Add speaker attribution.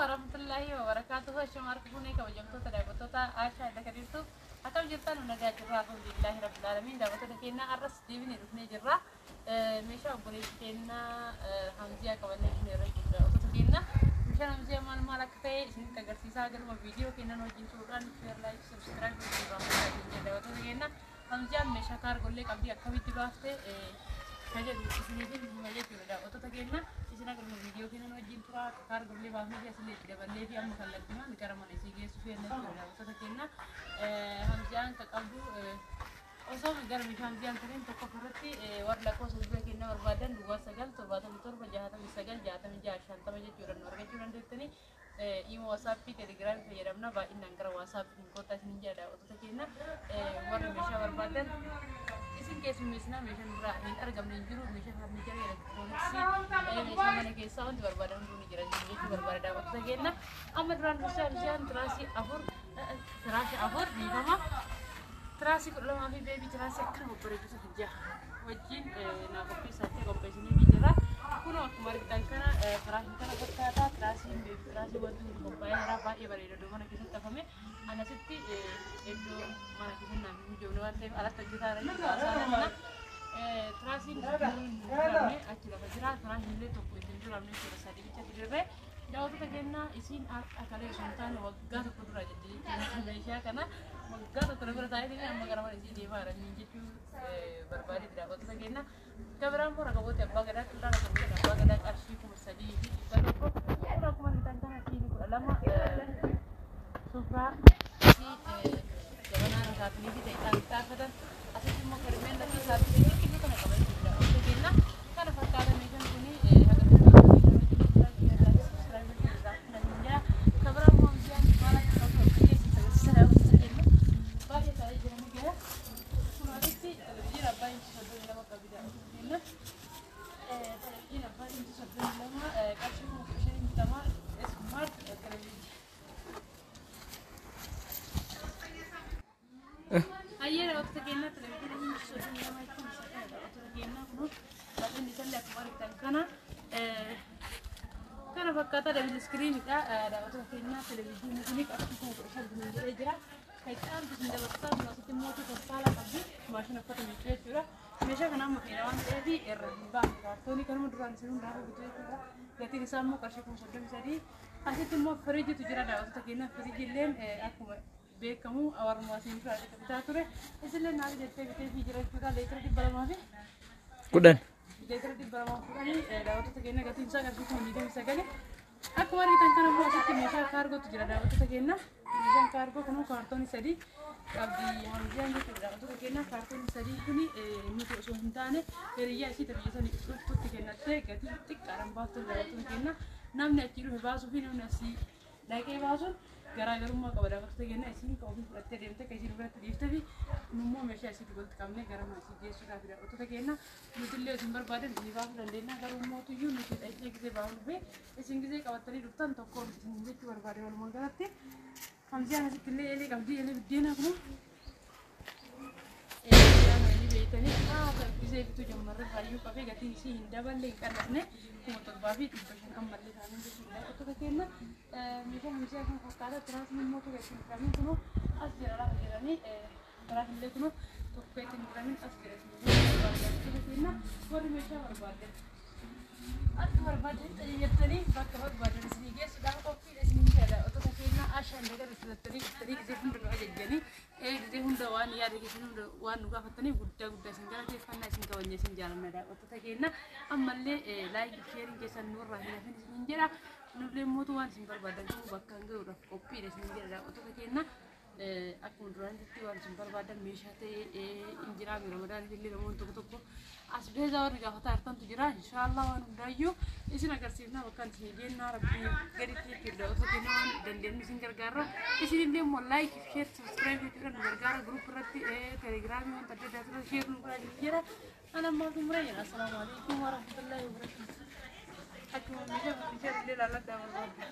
Speaker 1: Warahmatullahi wabarakatuh. Ashama harka fuunee kabajamtoota daawwattoota Aashaa Idda Kadiirtu akkam jirtan? Nagaa jirra, alhamdulillahi rabbil alamin. Daawwattoota keenya, arras deebinee dhufnee jirra. Meeshaa obboleessi keenya Hamziyaa qabannee dhufnee irra jechuudha. Daawwattoota keenya, meeshaan Hamziyaa maal maal akka ta'e isinitti agarsiisaa garuma viidiyoo keenyan wajjin turuudhaan share, like, subscribe gochuun raawwachaa. Daawwattoota keenya, Hamziyaan meeshaa kaargollee qabdii akkamitti baaftee ka jedhu isiniifin hima jechuudha. Daawwattoota keenya, isin agaruma viidiyoo keenyan wajjin turaa. Kaargollee baafnee fi asillee itti daballee fi amma kallattimaan gara mana isii geessu feena jechuudha. Daawwattoota keenya, Hamziyaan ka qabdu osoo gara meeshaa Hamziyaan tureen tokko irratti warri lakkoofsa bilbila keenya barbaadan 0977696650 jechuudha nu argachuu dandeettanii. Imo, WhatsAppii, Telegramii fayyadamna. Baay'inaan gara WhatsAppii hin kottaa isinin jedha. Daawwattoota keenya, warri meeshaa barbaadan isin keessummeessinaa. Meeshaan biraa hin argamne hin jiru. Meeshaa furniture, elektirooniksii, meeshaa mana keessaa wanti barbaadan hunduu ni jira jechuu barbaada. Daawwattoota keenya, amma duraan dursaa bishaan tiraasii afur, firaasha afur, dhiifama, tiraasii 12 fi baby tiraasii akkana babbareedu jaha wajjin naa qopheessattee qopheessinee jira. Kun akkuma argitan kana firaashin kana fakkaata. Tiraasiin baby tiraasii wanti hundi qophaa'ee jira. Baay'ee bareeda. Iddoo mana keessatti hafame. Anasitti iddoo mana keessatti naaf hin mijoofne waan ta'eef alatti hojjetaa jira jechuudha. Tiraasiin hin diramne achi lafa jira. Firaashin illee tokko ittiin diramne jechuudha. Sadii bichatti dirree. Daawwattoota keenya, isiin har'a kalee osoo hin taane waggaa tokko dura jette jechuudha. Meeshaa kana waggaa tokko bira taa'ee amma gara mana isii deemaa jiranii jechuu barbaade daawwattoota keenya. Gabiraan immoo rakabooti abbaa gadaa qullaa, rakabooti abbaa gadaa qarshii 3100. Kun akkuma argitan kana siinii 12, sufraa fi jabanaa rakaatinii fi ta'e itti asitti immoo karmeen lakkii isaatti xixiqqoo kana qaba jechuudha. Daawwattoota keenya, kana fakkaata meeshaan kuni. Haga kabiraan immoo Hamziyaan maal akka qabdu agarsiisa. Daawwattoota keenya, baay'ee ta'ee jiranii gara kun asitti televizyiin abbaa inchi 32 qabdi. Daawwattoota keenya, televizyiin abbaa inchi 32 qarshii 15,000 bitama. Smart televizyiin. Hayyee daawwattoota keenya, televizyiin inchi 32 jechuun isa kana. Daawwattoota keenya, kun bal'inni isallee akkuma argitan kana fakkaata. Double screenidha. Daawwattoota keenya, televizyiinni kun qarshii 15,000 jedhee jira. Kan itti aantu isin dabarsaa kun asitti immoo tostaala qabdi, maashina uffata miiccuu jechuudha. Meeshaa kana amma feena waan ta'eef irra hin baafne, kaartoonii kanuma duraan isin hundaa bitu jechuudha. Gatiin isaa immoo qarshii 33,000. Asitti immoo firiijitu jira. Daawwattoota keenya, firiijilleen akkuma beekamu warruma asiin dura bitaa ture. Isillee naaf jettee bitee fi jira jechuudha. Leetira 210. Leetira 210. Daawwattoota keenya, gatiin isaa qarshii 29,000. Akkuma argitan kana immoo asitti meeshaa kaargootu jira. Daawwattoota keenya, meeshaan kaargoo kun kaartoonii sadii qabdi Hamziyaan jechuudha. Daawwattoota keenya, kaartoonii sadii kuni nuti osoo hin taane hiriyyaa isii biyya sanii dhuftutti kennattee gatii xiqqaadhaan baaftu. Daawwattoota keenya, namni achii dhufe baasuu fi namni asii dhaqee baasuun garaagarummaa qaba. Daawwattoota keenya, isiin kan ofii fudhattee deemte kan isiin biratti dhiiftee fi nummoo meeshaa isiitti walitti qabnee gara mana isii geessuudhaaf. Daawwattoota keenya, nuti illee isin barbaadan isinii baasuu dandeenya, garuu mootuyyuu nuti dhaqnee gisee baafnu fi isin gisee qabattanii dhuftan tokko isin jechuu barbaade. Walumaa galatti Hamziyaan asitti illee eelee qabdi, eelee biddeenaa kun eelee ni beektanii haata gisee bituu jammarre raayyuu qabee gatiin isii hin daballe hin qannasne 7500 ammallee isaanii jechuudha. Daawwattoota keenya, meeshaan Hamziyaa kan fakkaata. Tiraasni immoo tokko ittiin diramin kunuu as jira lafa jiranii. Tiraasni illee kunuu tokko ittiin diramin as jira. Daawwattoota keenya, warri meeshaa barbaadan akka barbaadan xayyattanii bakka barbaadan isinii geessuudhaaf qophiidha isinii jedha. Daawwattoota keenya, Ashaan dagar filattanii dhuftanii gisee hunda nu ajajjanii, gisee hunda waan yaada keessan hunda waan nu gaafattaniif guddaa guddaa isin galateeffannaa, isin kabajna, isin jaalanna. Daawwattoota keenya, ammallee like, shareiin keessan nurraa hin hafin isiniin jedha. Nullee mootu waan isin barbaadan qabu bakkaan gahuudhaaf qophiidha isiniin jedha. Daawwattoota keenya, akkuma duraanitti waan isin barbaadan meeshaa ta'ee hin jiraame. Ramadaaniif illee namoonni tokko tokko as beezaa warri gaafataa jirtantu jira. Inshaallah waan hundaayyuu isin agarsiifna, bakkaan isin geennaa rabbii gaditti jechuudha. Osoo keenya waan dandeenyu isin gargaarra. Isin illee immoo like, share, subscribe jechuudha nu gargaara. Group irratti, Telegramii, wanta adda addaa irratti share nu godhaa jira. Ana ammaa xumuree jira. Assalaamu alaikum warahmatullahi wabarakatuh. Akkuma meeshaa furniture illee ilaalladhaa barbaadda.